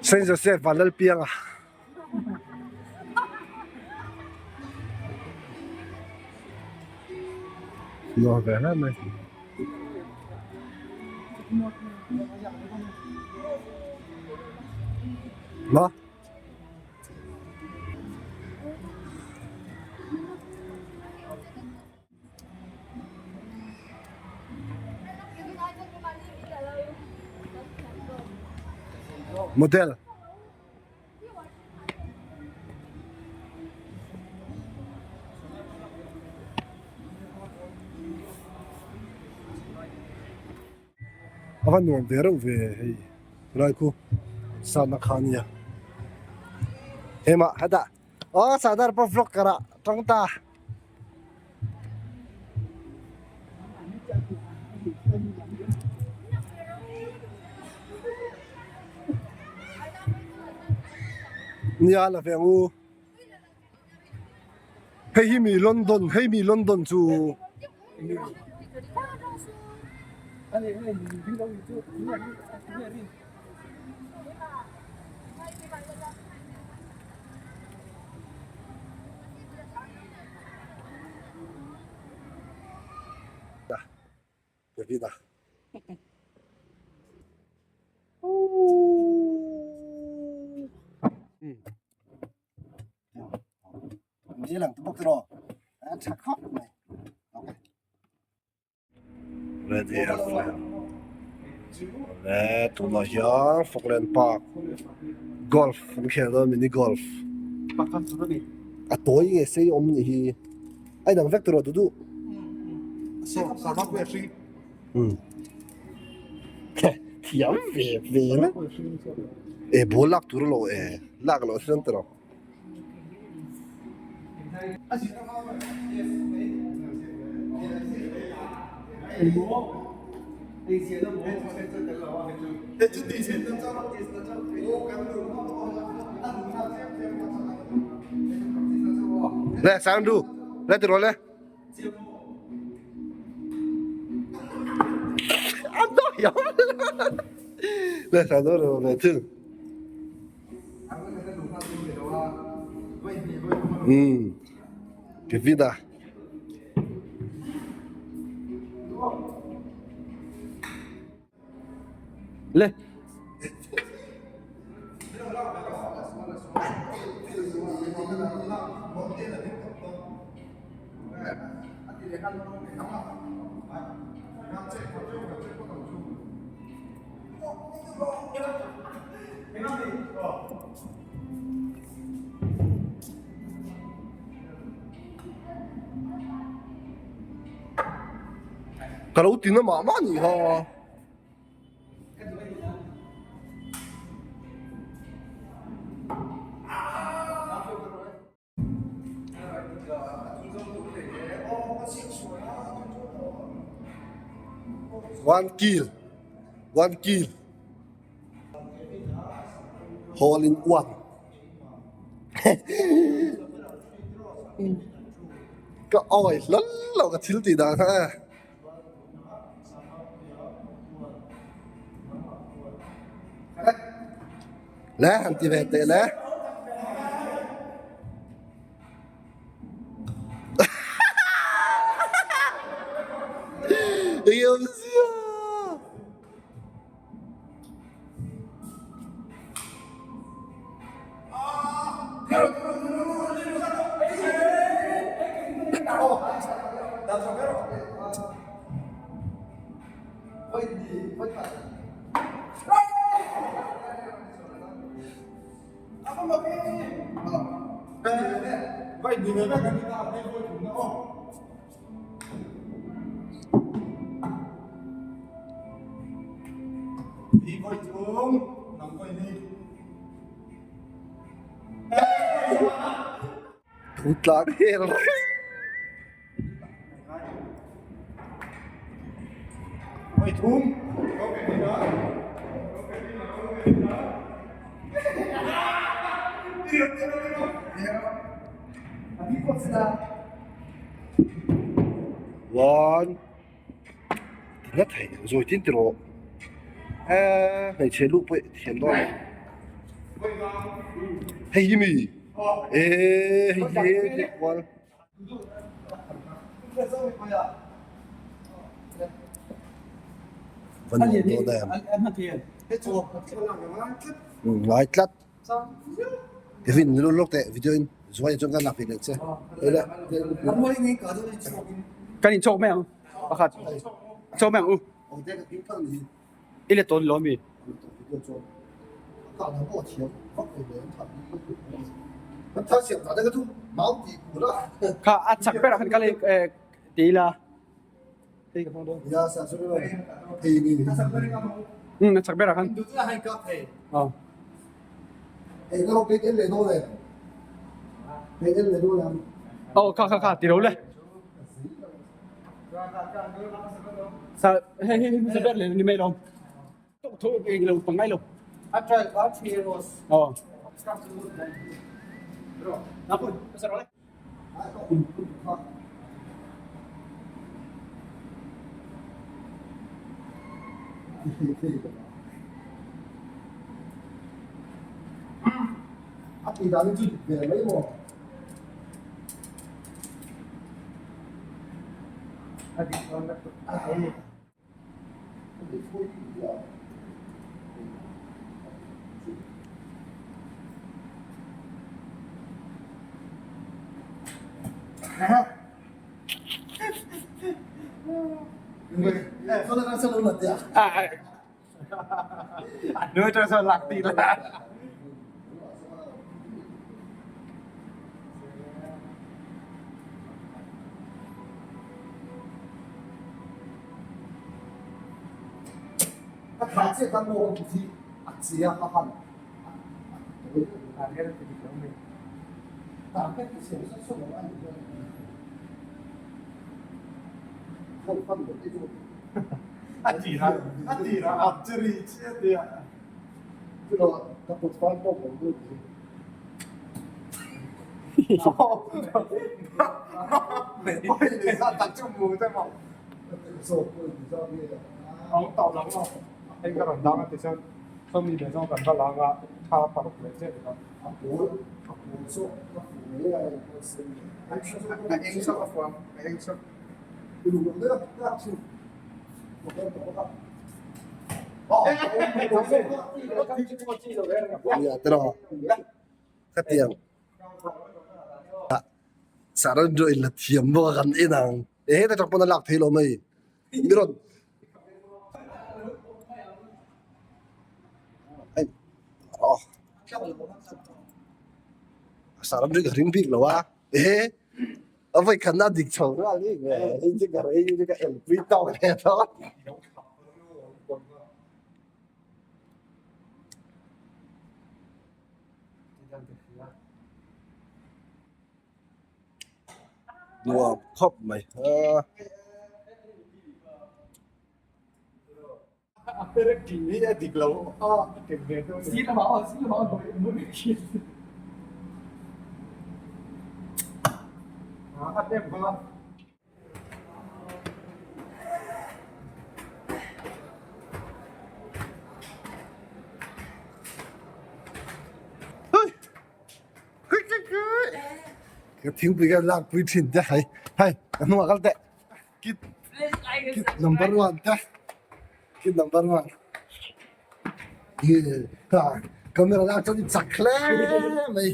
Saint Joseph Vanlalpianga nuam ve hle mai. Maw? Model. A va nuam ve reuh ve hei helai khu sana kha ania hemah hetah aw sardar pawh vlog ka rah tang ta. Nia la ve ang u. Hei hi mi London hei mi London chu Davida. Ni lang bawk tiraw a tha khawp mai okay Ready FM le tunah hian Falkland Park golf an khel dawn mini golf a tawi nge sei awm nih hi a inang vek tiraw duh duh thiam ve ve na e ball lak tur alo e lak loh hian tiraw. Le sang du le ti le le sang du le thil Umm Kevin-a le Ka lo ti na mah mah nih ha. One kill one kill hole in one ka awi hlawlh lo ka thil tih dan kha. Le han ti ve teh le. Engemaw zia. Thu tlang hel reng. One tina thei zawi tin tiraw eee hmeichhe luh pawh thiam dawn lo hei hi mi eee hei hi hei kual. Va nuam dawn em ngai tlat. Kevin ni lawk teh video in zuai chuan kan lak ve leh che Kan in chawk mai ang pakhat chawk mai ang u i let tawn lo mi. Kha a chak ber ah khan kal ti ila. A chak ber ah khan. Aw kha kha kha ti lo le. Sa hei hei hei ber le ni mai lo. Tok tho eng lo pangai lo. Aw. Na pun sa ro le. A tih dan hi chu dik ve mai maw? Khatiang saran chu in la thiam bawk a kan en ang e heta tang pawn a lak theih loh mai mi rawn saran chu ka ring bik lo a e a vawi khatna a dik chho nghal hi nge hei chu ka rei hi chu ka elpui tawk leh tawh. Nuam khawp mai a. Ka thingpui ka lakpui thin te hei hei ka hnungah kal teh kit kit number one te kit number one hi camera lak chuan i chak hle mai.